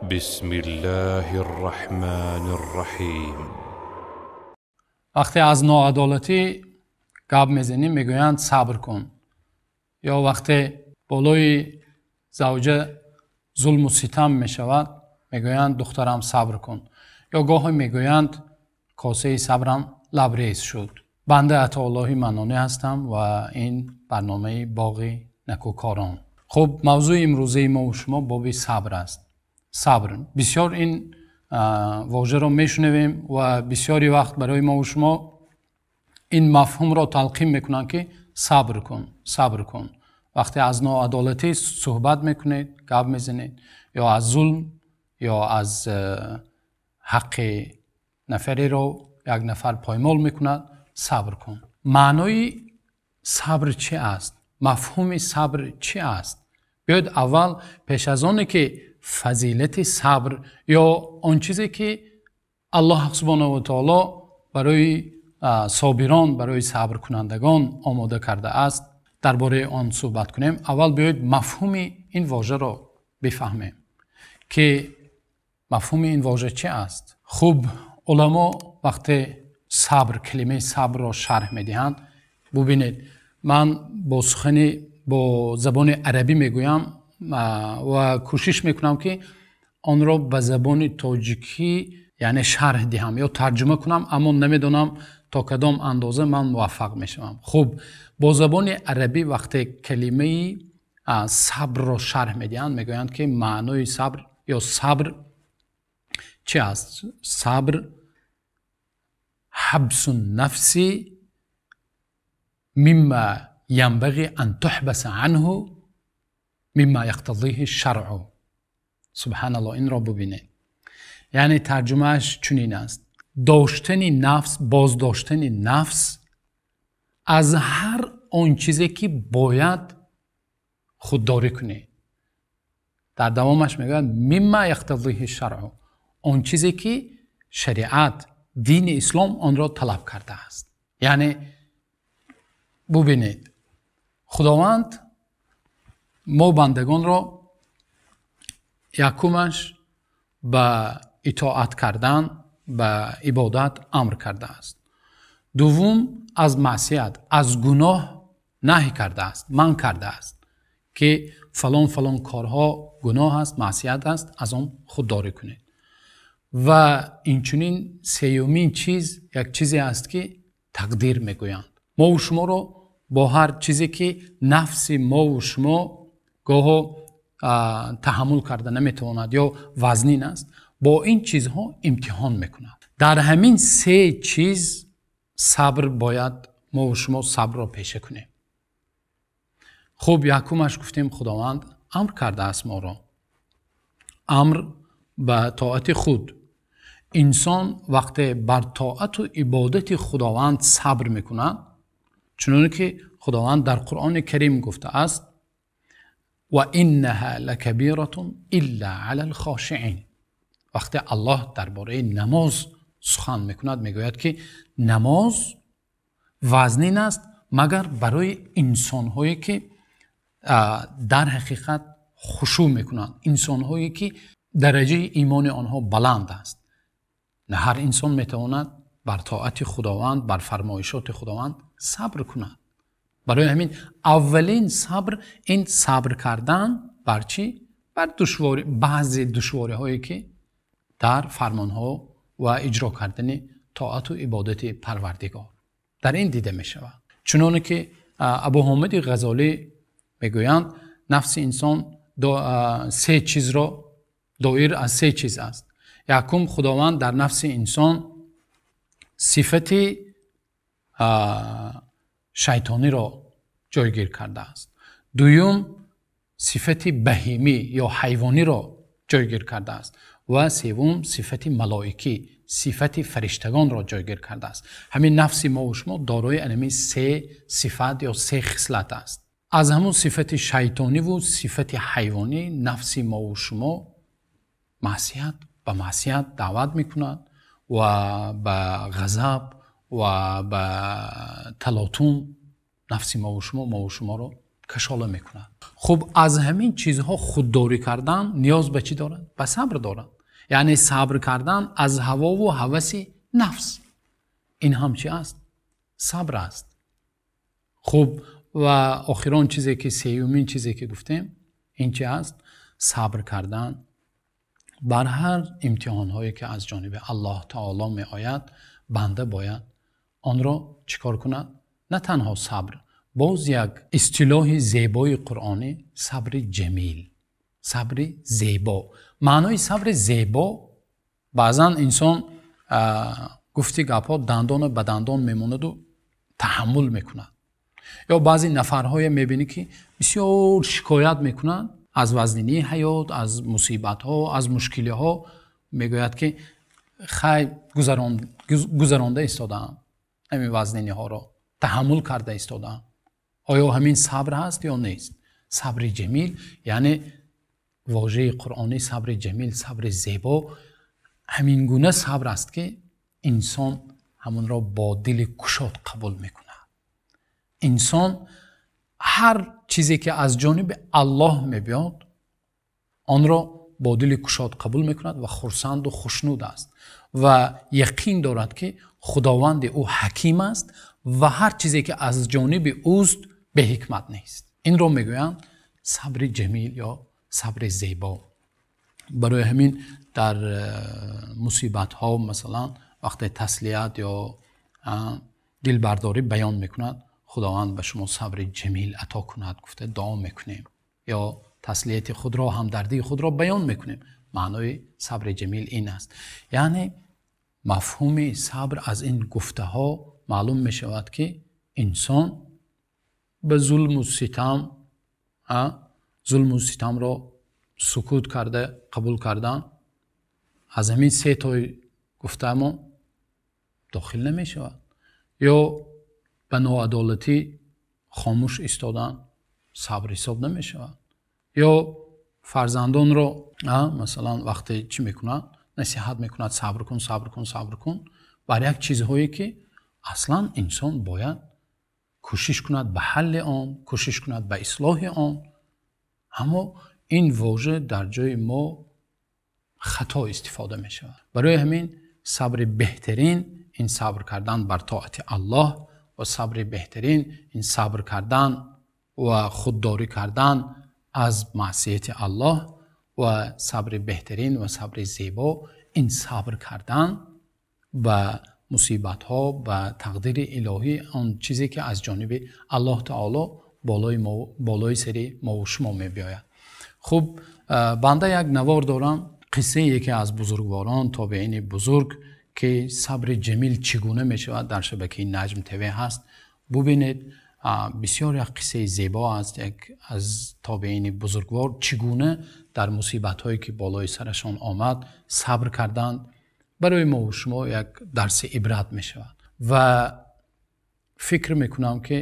بسم الله الرحمن الرحیم. وقتی از ناعدالتی گپ میزنیم میگویند صبر کن، یا وقتی بالای زوجه ظلم و ستم میشود میگویند دخترم صبر کن، یا گاهی میگویند کاسه صبرم لبریز شد. بنده عطاالله منانی هستم و این برنامه باغ نکوکاران. خب موضوع امروزه ما و شما باب صبر است. صبر بسیار این واژه را میشنویم و بسیاری وقت برای ما و شما این مفهوم را تلقین میکنند که صبر کن، صبر کن. وقتی از ناعدالتی صحبت میکنید، گپ میزنید، یا از ظلم یا از حق نفری را یک نفر پایمال میکند، صبر کن. معنای صبر چی است؟ مفهوم صبر چی است؟ بیاید اول پیش از آن که فضیلت صبر یا آن چیزی که الله سبحانه و تعالی برای صابران، برای صبر کنندگان آماده کرده است، درباره آن صحبت کنیم. اول بیاید مفهوم این واژه را بفهمیم که مفهوم این واژه چی است. خوب علما وقتی صبر، کلمه صبر را شرح میدهند، ببینید من با سخنی با زبان عربی میگویم و کوشش میکنم که آن را به زبان تاجیکی یعنی شرح دهم یا ترجمه کنم، اما نمیدونم تا کدام اندازه من موفق میشوم. خوب با زبان عربی وقتی کلمه صبر را شرح میدهند، میگویند که معنای صبر یا صبر چی است؟ صبر حبس النفس مما ينبغي أن تحبس عنه مما يقتضيه الشرع. سبحان الله، این را ببینید. یعنی ترجمهش چنین است: داشتن نفس، بازداشتن نفس از هر آن چیزی که باید خودداری کنی. در دوامش میگوید مما یقتضیه الشرع، آن چیزی که شریعت، دین اسلام آن را طلب کرده است. یعنی ببینید خداوند ما بندگان را یکمش به اطاعت کردن، به عبادت امر کرده است. دوم از معصیت، از گناه نهی کرده است، منع کرده است که فلان فلان کارها گناه است، معصیت است، از آن خودداری کنید. و اینچنین سیومین چیز یک چیزی است که تقدیر میگویند. ما و شما را با هر چیزی که نفس ما و شما گاهو تحمل کرده نمیتواند یا وزنین است، با این چیزها امتحان میکند. در همین سه چیز صبر باید ما و شما صبر را پیشه کنیم. خب یکمش گفتیم خداوند امر کرده است ما را، امر به طاعت خود. انسان وقتی بر طاعت و عبادت خداوند صبر میکند، چنانکه که خداوند در قرآن کریم گفته است و انها لکبیره الا علی الخاشعین. وقتی الله درباره نماز سخن میکند، میگوید که نماز وزنین است مگر برای انسانهایی که در حقیقت خشوع میکنند، انسانهایی که درجه ایمان آنها بلند است. نه هر انسان میتواند بر طاعت خداوند، بر فرمایشات خداوند صبر کند. برای همین اولین صبر این صبر کردن بر چی؟ بر دشواری، بعضی دشواری هایی که در فرمانها و اجرا کردن طاعت و عبادت پروردگار در این دیده می شود. چنانه که ابو حامد غزالی میگویند نفس انسان سه چیز را دایر از سه چیز است. یکم خداوند در نفس انسان صفت شیطانی را جایگیر کرده است. دوم صفت بهیمی یا حیوانی را جایگیر کرده است. و سوم صفت ملائکی، صفت فرشتگان را جایگیر کرده است. همین نفس ما و شما دارای انمی سه صفت یا سه خصلت است. از همون صفت شیطانی و صفت حیوانی نفس ما و شما معصیت به معصیت دعوت میکند و به غضب و به تلاطم نفس ما و شما را кашола мекунад. Хуб, аз ҳамин чизҳо худдорӣ кардан ниёз ба чӣ дорад? Ба сабр дорад. Яъне сабр кардан аз ҳавову ҳаваси нафс. Ин ҳам чӣ аст? Сабр аст. Хуб, ва охирон чизе ки, сеюмин чизе ки гуфтем, ин чӣ аст? Сабр кардан бар ҳар имтиҳонҳое ки аз ҷониби Аллоҳ таоло меояд, банда бояд онро чӣ кор кунад? На танҳо сабр, боз як истилоҳи зебои қуръонӣ, сабри ҷамил, сабри зебо. Маънои сабри зебо, баъзан инсон гуфти гапҳо дандона ба дандон мемонаду таҳаммул мекунад. Ё баъзе нафарҳое мебинӣ ки бисёр шикоят мекунанд аз вазнинии ҳаёт, аз мусибатҳо, аз мушкилиҳо, мегӯяд ки хай гузаронда истодаам, ҳамин вазниниҳоро таҳаммул карда истодаам. Оё ҳамин сабр ҳаст ё нест? Сабри ҷамил, яъне вожаи қуръонӣ сабри ҷамил, сабри зебо, ҳамин гуна сабр аст ки инсон ҳамонро бо дили кушод қабул мекунад. Инсон ҳар чизе ки аз ҷониби Аллоҳ мебиёд, онро бо дили кушод қабул мекунад ва хурсанду хушнуд аст ва яқин дорад ки Худованди ӯ ҳаким аст ва ҳар чизе ки аз ҷониби ӯст беҳикмат нест. Инро мегӯянд сабри ҷамил ё сабри зебо. Барои ҳамин дар мусибатҳо, масалан вақте таслият ё дилбардорӣ баён мекунад, Худованд ба шумо сабри ҷамил ато кунад гуфта дуо мекунем ё таслияти худро, ҳамдардии худро баён мекунем. Маънои сабри ҷамил ин аст. Яъне мафҳуми сабр аз ин гуфтаҳо маълум мешавад ки инсон ба зулму ситам, зулму ситамро сукут карда қабул кардан аз ҳамин се тои гуфтаамон дохил намешавад. Ё ба ноадолатӣ хомӯш истодан сабр ҳисоб намешавад. Ё фарзандонро, масалан вақте чӣ мекунад, насиҳат мекунад, сабр кун, сабр кун, сабр кун, бар як чизҳое ки аслан инсон бояд кӯшиш кунад ба ҳалли он, кӯшиш кунад ба ислоҳи он. Аммо ин вожа дар ҷои мо хато истифода мешавад. Барои ҳамин сабри беҳтарин ин сабр кардан бар тоати Аллоҳ ва сабри беҳтарин ин сабр кардан ва худдорӣ кардан аз маъсияти Аллоҳ ва сабри беҳтарин ва сабри зебо ин сабр кардан ба мусибатҳо, ба тақдири илоҳӣ, он чизе ки аз ҷониби Аллоҳ таоло болои сари мо ва шумо мебиёяд. Хуб, банда як навор дорам, қиссаи яке аз бузургворон, тобеини бузург, ки сабри ҷамил чӣ гуна мешавад, дар шабакаи Наҷм ТВ ҳаст. Бубинед, бисёр як қиссаи зебо аст, як аз тобеини бузургвор чӣ гуна дар мусибатҳое ки болои сарашон омад сабр карданд. Барои мо ва шумо як дарси ибрат мешавад ва фикр мекунам ки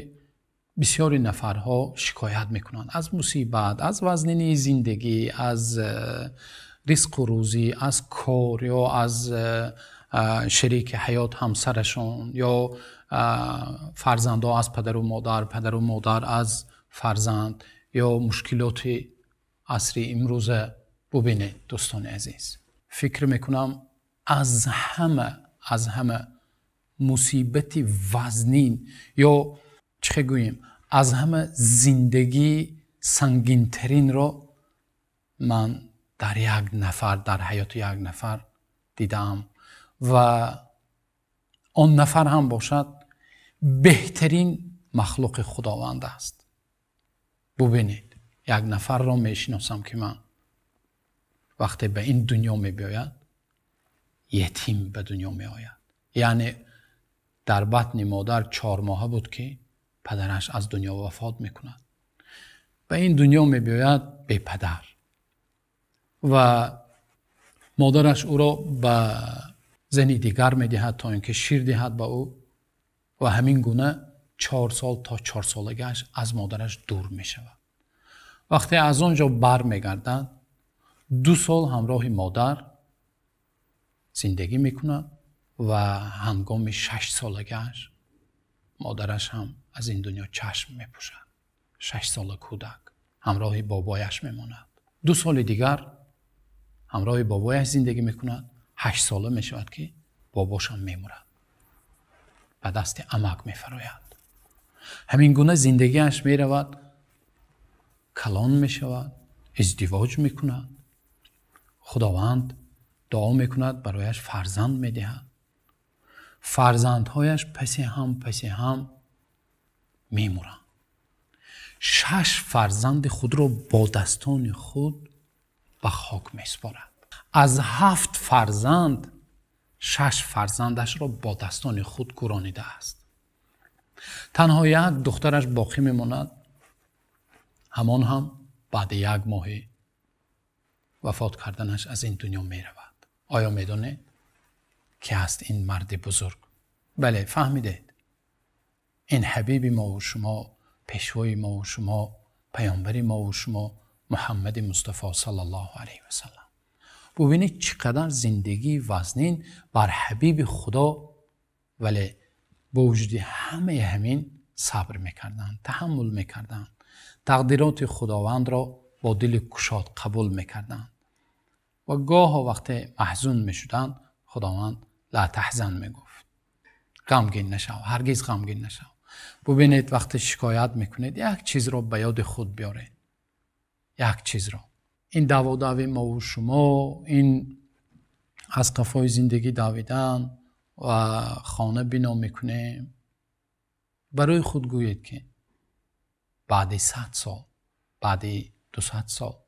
бисёри нафарҳо шикоят мекунанд аз мусибат, аз вазнинии зиндагӣ, аз ризқу рӯзӣ, аз кор ё аз шарики ҳаёт ҳамсарашон ё фарзандҳо аз падару модар, падару модар аз фарзанд ё мушкилоти асри имрӯза. Бубинед дӯстони азиз, фикр мекунам аз ҳама мусибати вазнин ё чӣ гӯем, аз ҳама зиндагии сангинтаринро ман дар як нафар, дар ҳаёти як нафар дидаам ва он нафар ҳам бошад беҳтарин махлуқи Худованд аст. Бубинед, як нафарро мешиносам ки ман вақте ба ин дунё мебиёяд, ятим ба дунё меояд. Яъне дар батни модар 4 моҳа буд ки падараш аз дунё вафот мекунад. Ба ин дунё мебиёяд бепадар ва модараш ӯро ба зани дигар медиҳад то инки шир диҳад ба ӯ ва ҳамин гуна 4 сол то 4 солагиаш аз модараш дур мешавад. Вақте аз он ҷо бар мегардад, 2 сол ҳамроҳи модар зиндагӣ мекунад ва ҳангоми 6 солагиаш модараш ҳам аз ин дунё чашм мепӯшад. 6 сола кӯдак ҳамроҳи бобояш мемонад. 2 соли дигар ҳамроҳи бобояш зиндагӣ мекунад. 8 сола мешавад, ки бобошам мемурад, ба дасти амак мефарояд. Ҳамин гуна зиндагиаш меравад, калон мешавад, издивоҷ мекунад. Худованд дуо мекунад, барояш фарзанд медиҳад. Фарзандҳояш паси ҳам, паси ҳам мемуранд. Шаш фарзанди худро бо дастони худ ба хок месупорад. Аз ҳафт фарзанд шаш фарзандашро бо дастони худ гӯронидааст. Танҳо як духтараш боқӣ мемонад, ҳамон ҳам баъди як моҳи вафот карданаш аз ин дунё меравад. Оё медонед, ки аст ин марди бузург? Бале, фаҳмидед, ин ҳабиби мову шумо, пешвои мову шумо, паёмбари мову шумо, Муҳаммади Мустафо саллаллоҳу алайҳи васаллам. Бубинед, чӣ қадар зиндагии вазнин бар ҳабиби Худо, вале бо вуҷуди ҳамаи ҳамин сабр мекарданд, таҳаммул мекарданд, тақдироти Худовандро бо дили кушод қабул мекарданд ва гоҳо вақте маҳзун мешуданд, Худованд ла таҳзан мегуфт, ғамгин нашав, ҳаргиз ғамгин нашав. Бубинед, вақте шикоят мекунед, як чизро ба ёди худ биёред, як чизро. Ин даводави мову шумо, ин аз қафои зиндагӣ давидан ва хона бино мекунем, барои худ гӯед, ки баъди 100 сол, баъди 200 сол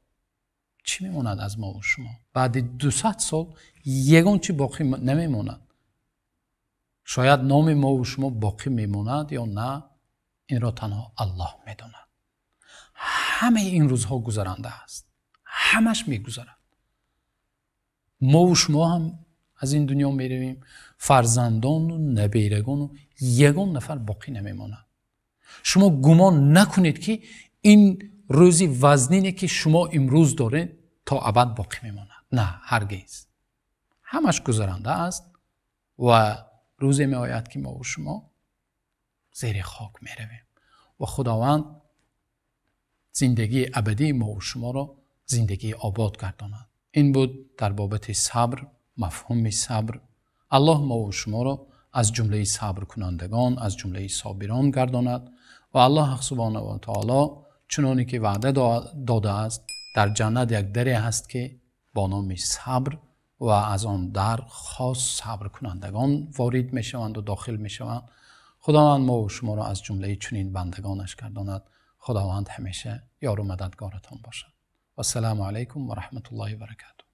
чӣ мемонад аз мову шумо? Баъди 200 сол ягон чӣ боқӣ намемонад. Шояд номи мову шумо боқӣ мемонад ё на, инро танҳо Аллоҳ медонад. Ҳамаи ин рӯзҳо гузаранда аст, ҳамаш мегузарад. Мову шумо ҳам аз ин дунё меравем, фарзандону наберагону ягон нафар боқӣ намемонад. Шумо гумон накунед, ки ин рӯзи вазнине, ки шумо имрӯз доред, то абад боқӣ мемонад. На, ҳаргиз. Ҳамаш гузаранда аст ва рӯзе меояд, ки мову шумо зери хок меравем ва Худованд зиндагии абадии мову шуморо зиндагии обод гардонад. Ин буд дар бобати сабр, мафҳуми сабр. Аллоҳ мову шуморо аз ҷумлаи сабркунандагон, аз ҷумлаи собирон гардонад ва Аллоҳ субҳонаҳу ва таоло чуноне ки ваъда додааст, дар ҷаннат як даре ҳаст, ки бо номи сабр, ва аз он дар хос сабркунандагон ворид мешаванду дохил мешаванд. Худованд мову шуморо аз ҷумлаи чунин бандагонаш гардонад. Худованд ҳамеша ёру мададгоратон бошад. Вассалому алайкум ва раҳматуллоҳи баракатуҳ.